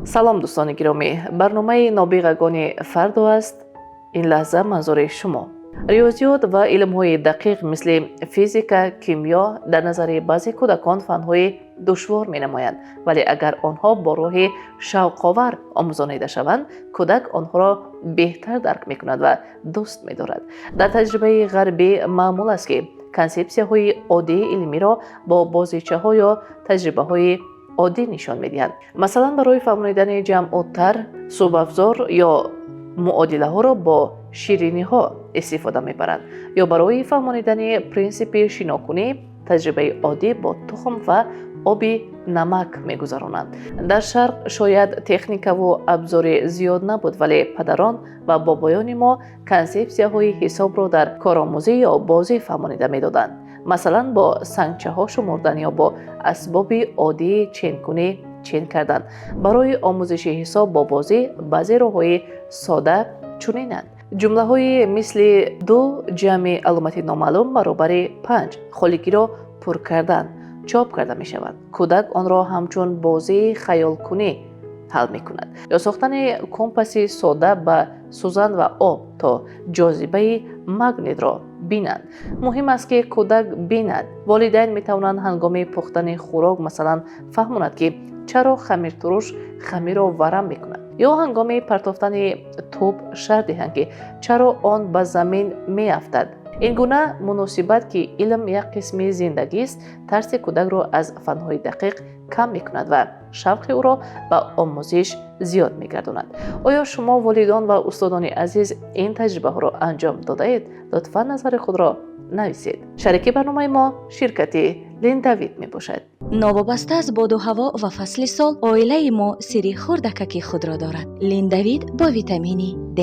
Салом, дӯстони гиромӣ! Барномаи «Нобиғагони фардо» аст ин лаҳза манзури шумо. Риёзиёт ва илмҳои дақиқ, мисли физика, кимиё, дар назари баъзе кӯдакон фанҳои душвор менамоянд, вале агар онҳо бо роҳи шавқовар омӯзонида шаванд, кӯдак онҳоро беҳтар дарк мекунад ва дӯст медорад. Дар таҷрибаи ғарбӣ маъмул аст, ки консепсияҳои оддии илмиро бо бозичаҳо ё таҷрибаҳои оддӣ нишон медиҳанд. Масалан, барои фаҳмонидани ҷамъу тарҳ субафзор ё муодилаҳоро бо шириниҳо истифода мебаранд ё барои фаҳмонидани принсипи шинокунӣ таҷрибаи оддӣ бо тухм ва оби намак мегузаронанд. Дар Шарқ шояд техникаву абзори зиёд набуд, вале падарон ва бобоёни мо консепсияҳои ҳисобро дар коромӯзӣ ё бозӣ фаҳмонида медоданд. Масалан, бо сангчаҳо шумурдан ё бо асбоби оддии ченкунӣ чен кардан. Барои омӯзиши ҳисоб бо бозӣ баъзе роҳҳои сода чунинанд: ҷумлаҳои мисли «ду ҷамъи аломати номаълум баробари панҷ, холигиро пур кардан» чоп карда мешаванд. Кӯдак онро ҳамчун бозии хаёлкунӣ ҳал мекунад. Ё сохтани компаси сода ба сӯзан ва об, то ҷозибаи магнитро бинанд. Муҳим аст, ки кӯдак бинад. Волидайн метавонанд ҳангоми пухтани хӯрок, масалан, фаҳмонад, ки чаро хамиртуруш хамирро варам мекунад, ё ҳангоми партофтани тӯб шарҳ диҳанд, ки чаро он ба замин меафтад. Ин гуна муносибат, ки илм як қисми зиндагист, тарси кӯдакро аз фанҳои дақиқ кам мекунад ва шавқи ӯро ба омӯзиш зиёд мегардонад. Оё шумо, волидон ва устодони азиз, ин таҷрибаҳоро анҷом додаед? Лутфан назари худро нависед. Шарики барномаи мо ширкати «Линдавид» мебошад. Новобаста аз боду ҳаво ва фасли сол, оилаи мо сирри хурдакаки худро дорад: «Линдавид» бо витамини Д.